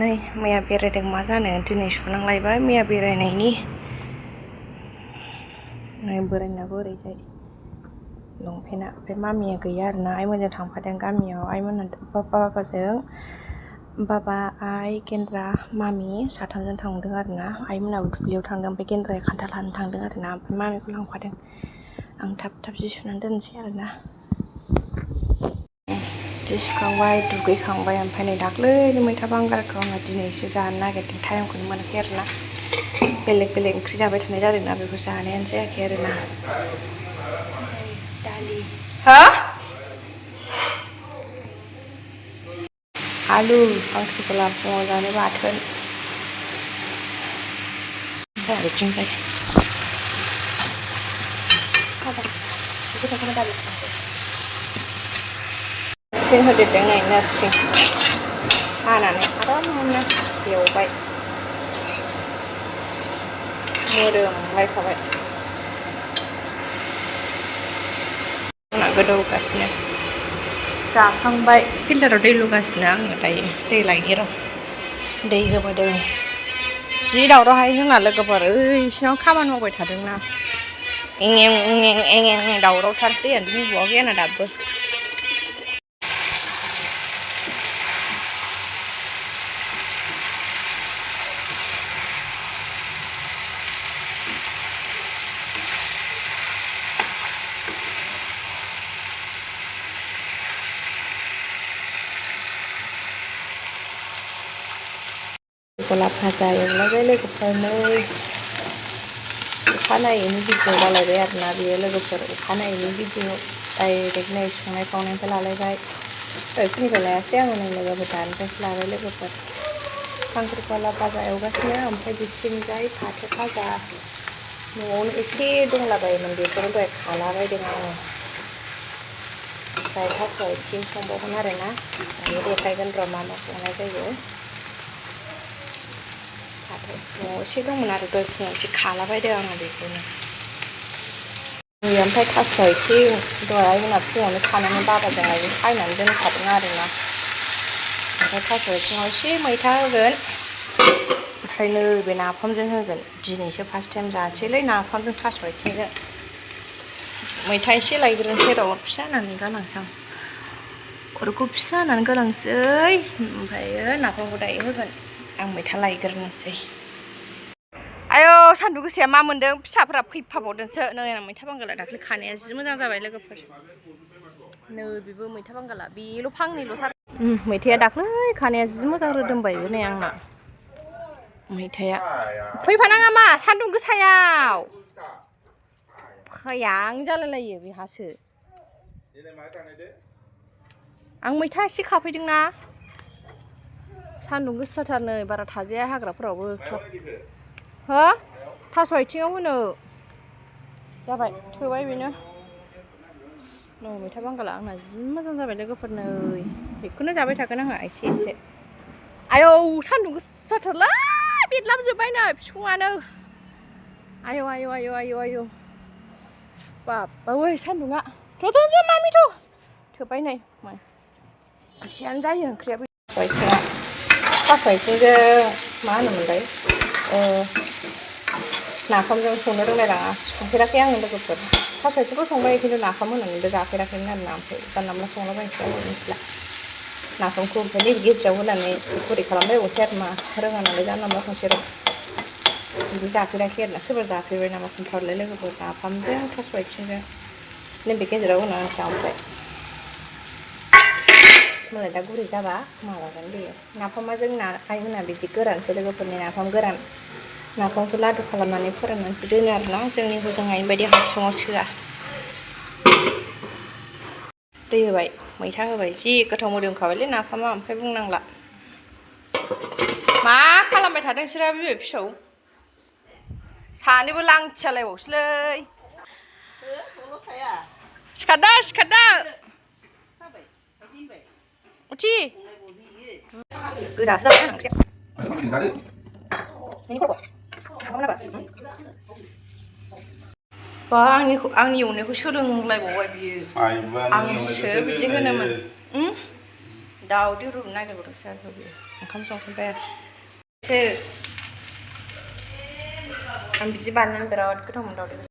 नै मैया बेरायदों मा जानो दिनै सुनांलायबाय मैया बेरायनायनि नै बोरायनाबो ओरैजाय लंपेन्टआ ओमफ्राय मामिया गैया आरोना आइमोनजों थांफादों गामियाव आइमोना बाबाजों बाबा आइ गेन्द्रा मामि साथामजों थांदों आरोना आइमोनाबो दुब्लियाव थांदों ओमफ्राय गेन्द्राया खान्थाल लानो थांदों आरोना ओमफ्राय मामिखौ लांफादों आं थाब जि सुनानै दोनसै आरोना जि सुखांबाय दुगैखांबाय ओमफ्राय नै दाख्लैनो मैथा बांगालखौ आङो दिनैसो जानो नागिरदों टाइमखौनो मोनाखै आरोना बेलेग ओंख्रि जाबाय थानाय जादोंना बेखौ जानायानो जायाखै आरोना दालि हो आलु खांख्रिखला फुङाव जानो बाथोन ओमफ्राय बिथिंजाय नोरसिं होदेरदों नै नोरसिं हानानै आरामनो एवबाय मोदोमलायखाबाय आंना गोदौगासिनो जाखांबाय फिल्टाराव दै लुगासिनो आङो दायो दै लायनि र' दै होबोदों जि दावरावहाय जोंना लोगोफोर इसिनाव खामानि मावबाय थादोंना एं दावरावथार दैयानो बुंबावाखै आंना दाबो गला भाजा एवलायबाय लोगोफोर नै अखानायैनि भिडिअ जालायबाय आरोना बेयो लोगोफोर अखानायैनि भिडिअ डाइरेक्ट नै संनाय खावनायनिफ्राय लालायबाय दहायफोरनिफ्राय लायासै आङो नै लोगोफोर दानिफ्रायसो लाबाय लोगोफोर खांख्रिखला भाजा एवगासिनो ओमफ्राय बिथिंजाय फाथो भाजा न'आवनो एसे दंलाबायोमोन बेखौनो दहाय खालाबायदों आङो ओमफ्राय थास' आइथिं संबावगोन आरोना दायो देखायगोन र' मा संनाय जायो न'आव एसे दंमोन आरो दहाय फुङाव एसे खालाबायदों आङो बेखौनो ओमफ्राय थास' आइथिं दहाय आइमोना फुङावनो खानानै बाबाजों आइजों सायनानै दोनखादों आरोना ओमफ्राय थास' आइथिङाव एसे मैथा होगोन ओमफ्राय नैबे नाफामजों होगोन दिनैसो फार्स्ट टाइम जानोसैलै नाफामजों थास' आइथिंजों मैथा एसे लायग्रोनोसै र' फिसा होनानै गालांसै आं खर'खौ फिसा होनानै गालांसै ओमफ्रायो नाफामखौ दायो होगोन आं मैथा लायग्रोनोसै आयौ सान्दुं गोसाया मा मोन्दों फिसाफोरा फैफाबावदोंसो नै आं मैथा बांगाला दाख्लै खानाया जि मोजां जाबाय लोगोफोर नै बेबो मैथा बांगाला बेल' फांनैल'थार मैथाया दाख्लै खानाया जि मोजां रोदोमबायबो नै आंना मैथाया फैफानाङा मा सान्दुं गोसायाव फैयां जालायलायो बेहासो आं मैथा एसे खाफैदोंना सान्दुं गोसाथार नै बारा थाजाया हाग्राफोरावबो हो थास' आइथिङाव होनो जाबाय थोबाय बेनो नै मैथा बांगाला आंना जि मोजां जाबाय लोगोफोर नै बेखौनो जाबाय थागोन आङो एसे आयौ सान्दुं गोसाथारलै बेदलाबजोब्बाय नै बिखुङानो आयौ बाबावै सान्दुङा थ' मामिथ' थोबाय नै एसेयानो जायो ओंख्रियाबो थास' आइथिंजों मा होनोमोनलाय नाफामजों संनो रोंलायलाङा संफेराखै आङो लोगोफोर थास' आइथिंखौ संबाय खिन्थु नाफाम होनानैबो जाफेराखैमोन आरोना ओमफ्राय जानला मोनला संलाबायनोसै आङो मिथिला नाफामखौ ओमफ्राय नैबे गेजेराव होनानै गुरै खालामलायबावसै आरो मा रोङा नालाय जानला मोनला संसै र' बिदि जाफेराखै आरोना सोरबा जाफेरबाय नामा खोन्थाहरलाय लोगोफोर नाफामजों थास' आइथिंजों नैबे गेजेराव होना होनोसै ओमफ्राय मालाय दा गुरै जाबा माबागोन बेयो नाफामा जोंना आइमोना बिदि गोरानसो लोगोफोरनि नाफाम गोरान नाफामखौ लादु खालामनानै फोराननानैसो दोनो आरोना जोंनि हजोंहायनि बायदि हासुङाव सोआ दै होबाय मैथा होबाय जि गोथाव मोदोमखाबायलै नाफामा ओमफ्राय बुंनांला मा खालामबाय थादों नोंसोरो बिबै फिसौ सानैबो लांथियालायबावसैलै सिखारदो उथि गोजासो जाबाय ओंख्रिया बा आंनि एवनायखौ सोलोंलायबावबाय बियो आंसो बिदि होनोमोन दावदै रुनो नागिरबावदोंसो आरो बियो ओंखाम संखांबाय आरो आं बिदि बानायनानै बिराद गोथाव मोनो दावदैखौ